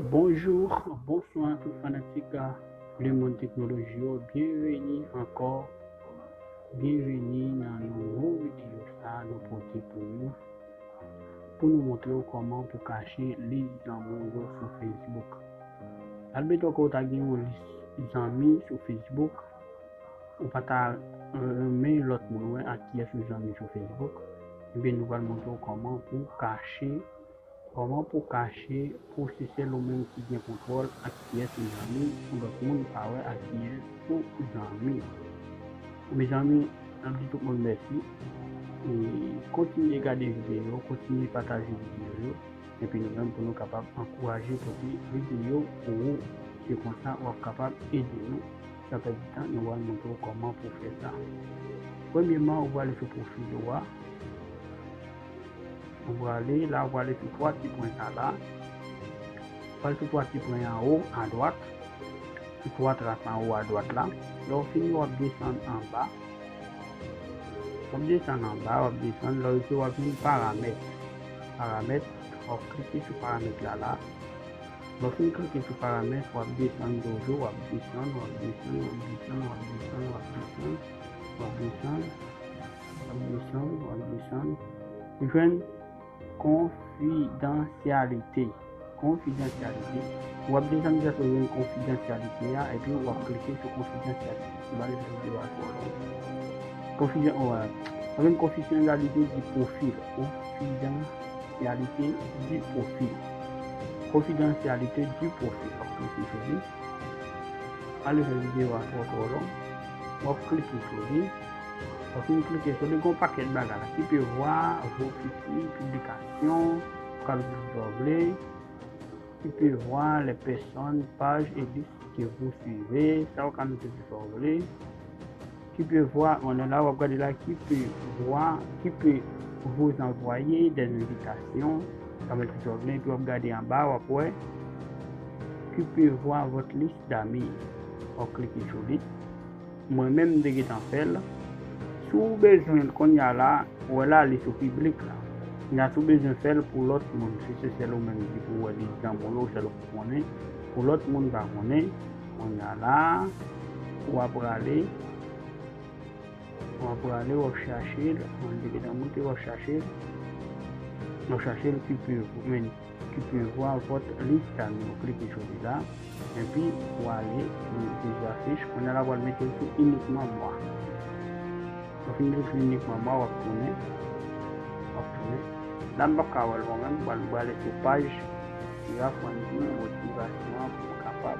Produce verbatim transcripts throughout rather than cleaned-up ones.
Bonjou, bonswa tout fanatik a lemonn teknoloji yo. Byenveni ankò, byenveni nan nouvo videyo sa nou pote pou nou, pou nou montre w kòman pou kache lis zanmi w yo sou Facebook. Admeton ke w ta gen yon lis zanmi sou Facebook, ou pa ta renmen lòt moun wè ak kiyès ou zanmi sou Facebook, ebyen nou pral montre w kòman pou kache, kòman pou kache pou se sèl ou menm ki gen kontwòl ak kiyès ou zanmi, pou lòt moun pa wè ak kiyès ou zanmi. Mezanmi, n ap di tout moun mèsi. E kontinye gade videyo, kontinye pataje videyo yo. Epi nou menm pou nou kapab ankouraje pote videyo pou ou. Se konsa w ap kapab ede nou. San pèdi tan, nou pral montre w kòman pou fè sa. Premyeman, ou prale sou pwofil ou a. Ou prale la, ou prale sou twa ti pwen sa la. Ou prale sou twa ti pwen anwo, adwat. Sou twa tras anwo, adwat la. Lè w fini, w ap desann anba. W ap desann anba, w ap desann. Lè w rive, w ap vin paramèt. Paramèt, w ap klike sou paramèt la la. Lè w fin klike sou paramèt, w ap desann toujou, w ap desann, w ap desann, w ap desann, w ap desann, w ap desann, w ap desann, w ap desann, w ap desann. Ou jwenn konfidansyalite. Konfidansyalite. W ap desann jiskaske w jwenn konfidansyalite a, epi w ap klike sou konfidansyalite. M pa vle fè videyo a twò long. Konfidan-, w ap jwenn konfidansyalite di pwofil. Konfidansyalite di pwofil. Konfidansyalite di pwofil. W ap klike sou li. Pa vle fè videyo a twò, twò long. W ap klike sou li. Lè w fin klike sou li, gen yon pakèt bagay la. Qui peut voir vos futures publications, ou ka mete tout sa w vle. Qui peut voir les personnes, pages et listes que vous suivez, sa ou ka mete tout sa w vle. Qui peut voir, on est là, w ap gade la, qui peut voir, qui peut vous envoyer des invitations, ou ka mete tout sa w vle, epi w ap gade anba, w ap wè, qui peut voir votre liste d'amis, w ap klike sou li. Mwen menm, m te gentan fè l. Si w bezwen l kounye a la, ou wè la, li sou piblik la. Kounye a, si w bezwen fè l pou lòt moun, si se sèl ou menm ki pou wè lis zanmi w yo, sèl ou pou konnen, pou lòt moun pa konnen, kounye a la, w ap prale, w ap prale, w ap chache l, mwen, m te gentan monte, w ap chache l, w ap chache l, ki pi, men, qui peut voir votre liste d'amis. Ou klike sou li la, epi ou ale sou tes affiches. Kounye a la, ou al mete l sou uniquement moi. Ou fin mete l sou uniquement moi, w ap tounen. W ap tounen. La, m p ap ka wè l mwen menm, m pral, m prale sou paj Sira Frandy motivasyon an pou m kapab,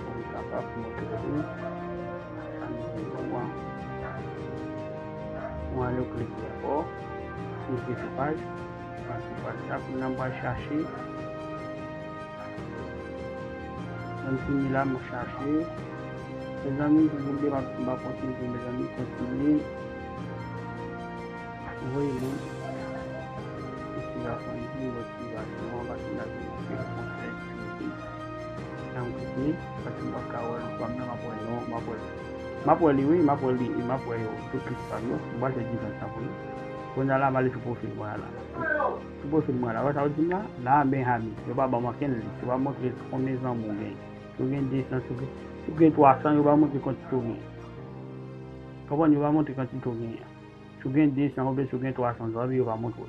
pou m kapab montre nou sa nou gen pou mwen. Mwen ale klike ankò, klike sou paj. Pase pa sa, kounye a m pral chache. Lè m fini la, m chache. Mezanmi, si w vle, m ap, m ap kontinye, mezanmi, kontinye. Voye moun. Motivasyon, di motivasyon, pase la, di konsèy, di. Nan m klike, paske m pa ka wè l ankò, men m ap wè non, m ap wè l. M ap wè li, wi, m ap wè li, m ap wè yo, tout lis pa m yo. M pral fè diferans la pou nou. Kounye a la, m ale sou pwofil mwen la. Sou pwofil mwen la, wè sa yo di m la? La, Benjamin, yo pa ban m okenn lis, yo pa montre konbyen zanmi w gen. Si w gen de san, si w gen, si w gen twa san, yo pa montre kantite w gen. Konprann, yo pa montre kantite w gen an. Si w gen de san oubyen si w gen twa san zanmi, yo pa montre w.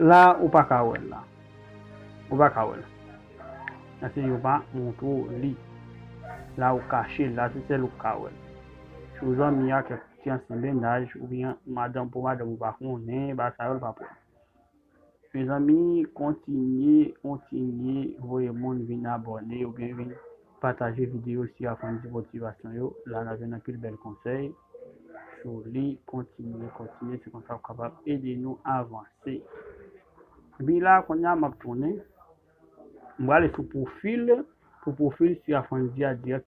La, ou pa ka wè l la. Ou pa ka wè l. Paske yo pa montre w li. La ou kache l, la se sèl ou ka wè l. Si w zanmi a kèk ti ansyen mennaj oubyen madanm, pou madanm ou pa konnen, bagay sa yo l p ap wè l. Mezanmi, kontinye, kontinye voye moun vin abòne oubyen vin pataje videyo Sira Frandy motivasyon yo. La n ap jwenn anpil bèl konsèy sou li. Kontinye, kontinye, se konsa w kapab ede nou avanse. Epi la, kounye a, m ap tounen. M prale sou pwofil, pou pwofil Sira Frandy a dirèk,